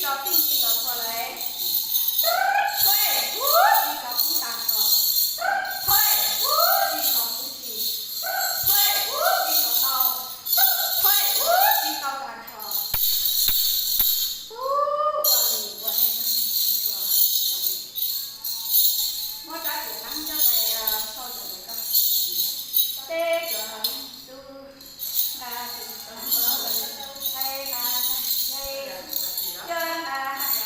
Tso tij tsis tso txhua lawm. Thoj, ub, tsis tso poob tag nrho. Thoj, ub, tsis tso poob tsis. Thoj, ub, tsis tso tau. Thoj, ub, tsis tso tag nrho. Ub, ua li, ua li, ua li. Muab rab riam neeb coj pais sau ntawm ko. Teb cov tub nqa tus nqa ntag, yawg nqa ntag,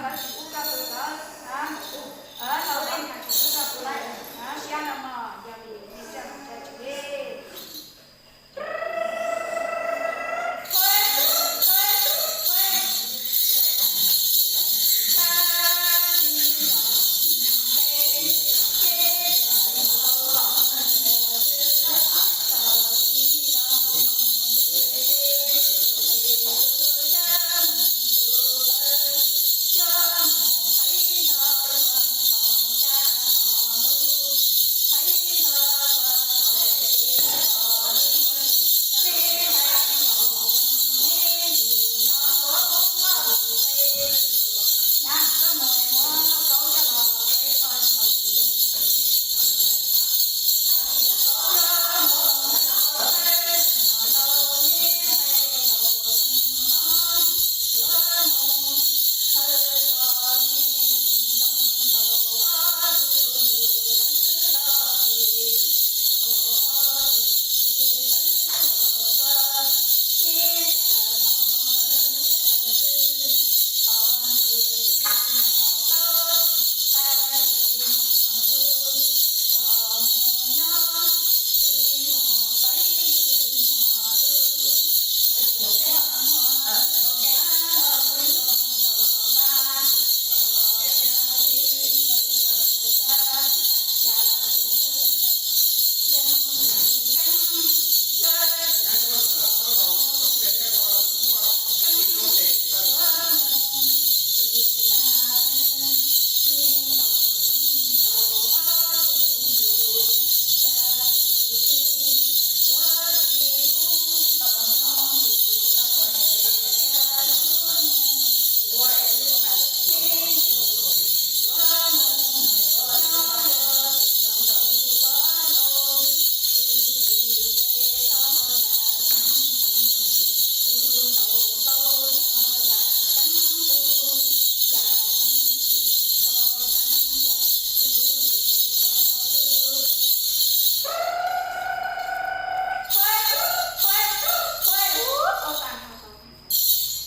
lawv tsis ua rau tus lawv, lawv tej nyuam tsis ua rau tus lawv siab no mog, yog li nej coj mus tso tseg.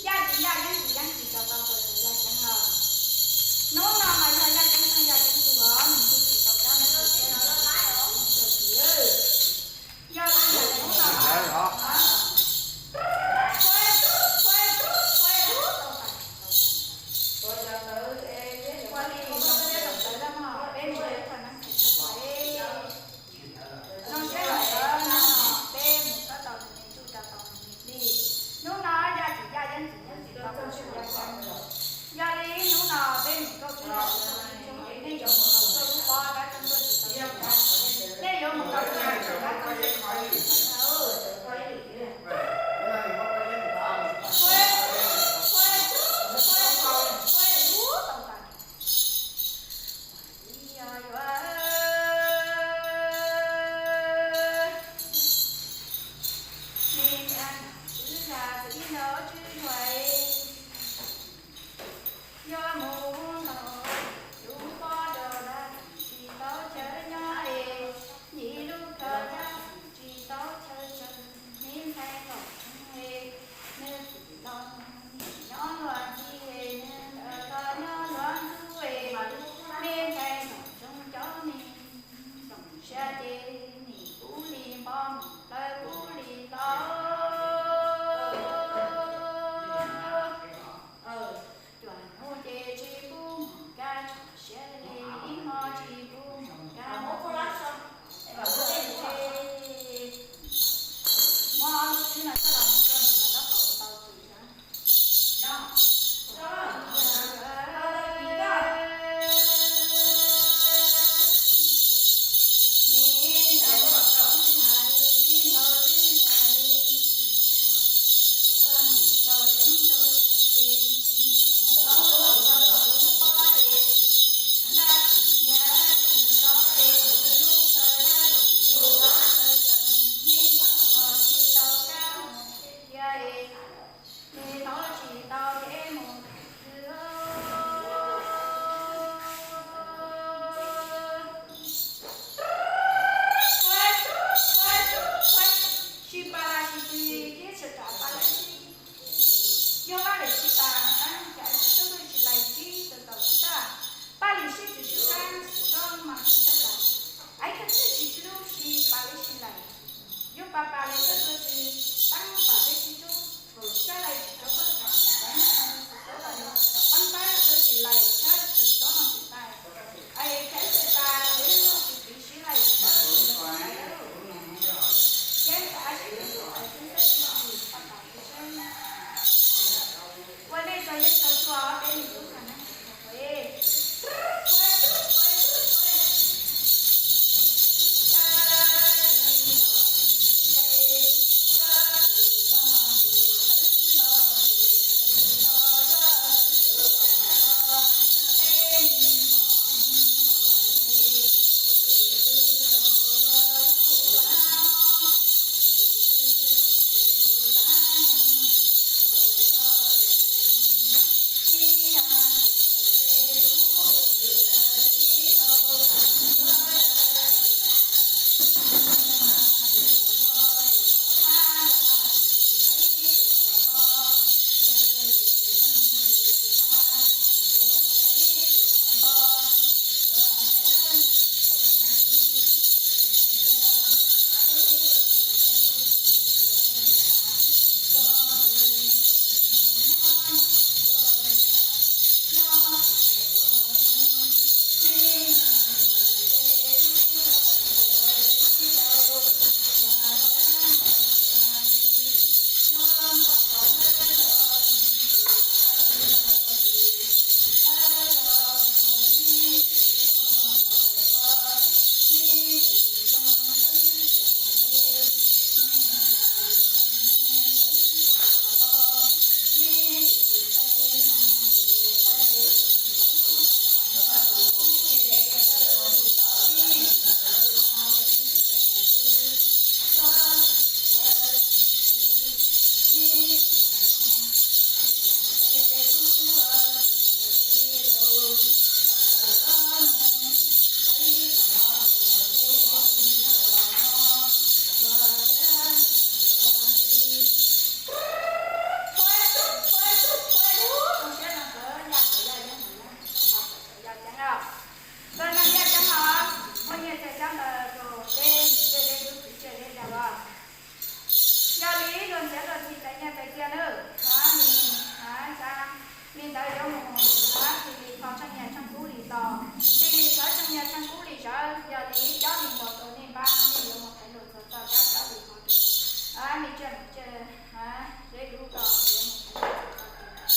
Yaj tsis yaj, yeeb tsis yeeb, tsis tau tau txawm txawm yaj ceeb lawm. Hnub no mas yog yaj ceeb leej yaj ceeb tug os, nws twb tsis tau kab mob tsis tau txim. Yog li hnub no ua li zoo siab zoo ntawv los mog, peb mus ua qhov neeb tsis tau tau. Zoo siab zoo ntawv no peb mus txog tau nws me ntsuj rau tau nws me dej. Hnub no yaj tsis yaj, yeeb tsis yeeb, tsis tau txawm yaj ceeb. Yog li hnub no peb mus kauj tib los ua ib tsoom, nej yuav mus tau tuaj lub pob dab roog tuaj tsis tau, nej yuav mus tau tuaj tsis tau, dab roog tuaj tsis tau. Yog li cob li npog rau nej npab, nej yuav mus qhaiv lus txog txoj kab cob li npog rau me tsiaj mus tsiaj zeb dub ko, yuav mus qhaiv lus txog txoj kab,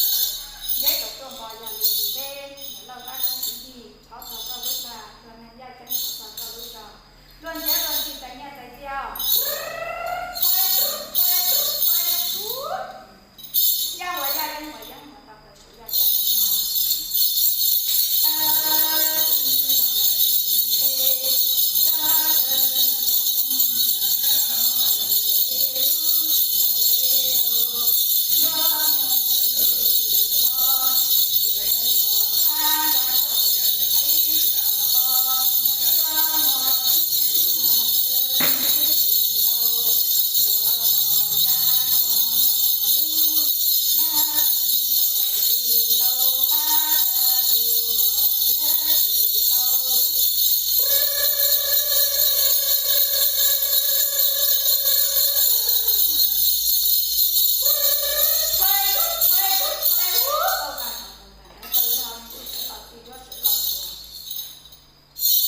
zeb tau tuaj npog. Yog li peb niam Lauj tab koob tswv yim thov txog koj lub dag, luag neeg yaj ceeb thov txog koj lub zog, luag nrhiav luag ntxhi txais nyiaj txais txiaj. Yaj huas yaj yeeb huas yeeb huas tau plaws saum yaj ceeb no.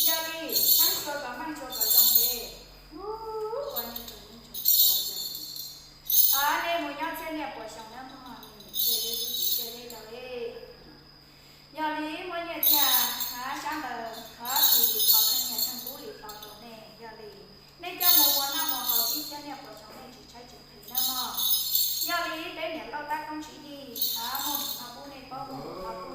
Yog li, txheeb tshua kom meej tshua kom zoo tes, ua nej tsoom yeej tsoom txhua yog li, nej mus nyob txhiab niaj puas xyoo nawb mog, nej mus txhiab zeb txhiab zeb rau li. Yog li muaj nyiaj txiag sab ntawd thov txhij thov kheej niaj kheej kub li hlo rau nej. Yog li nej coj mus ua noj ua haus ib txhiab niaj puas xyoo nej tsis tshaib tsis nqhis nawb mog. Yog li peb niam Lauj tab koob tswv yim muaj mus noj pub nej paub, muaj mus noj pub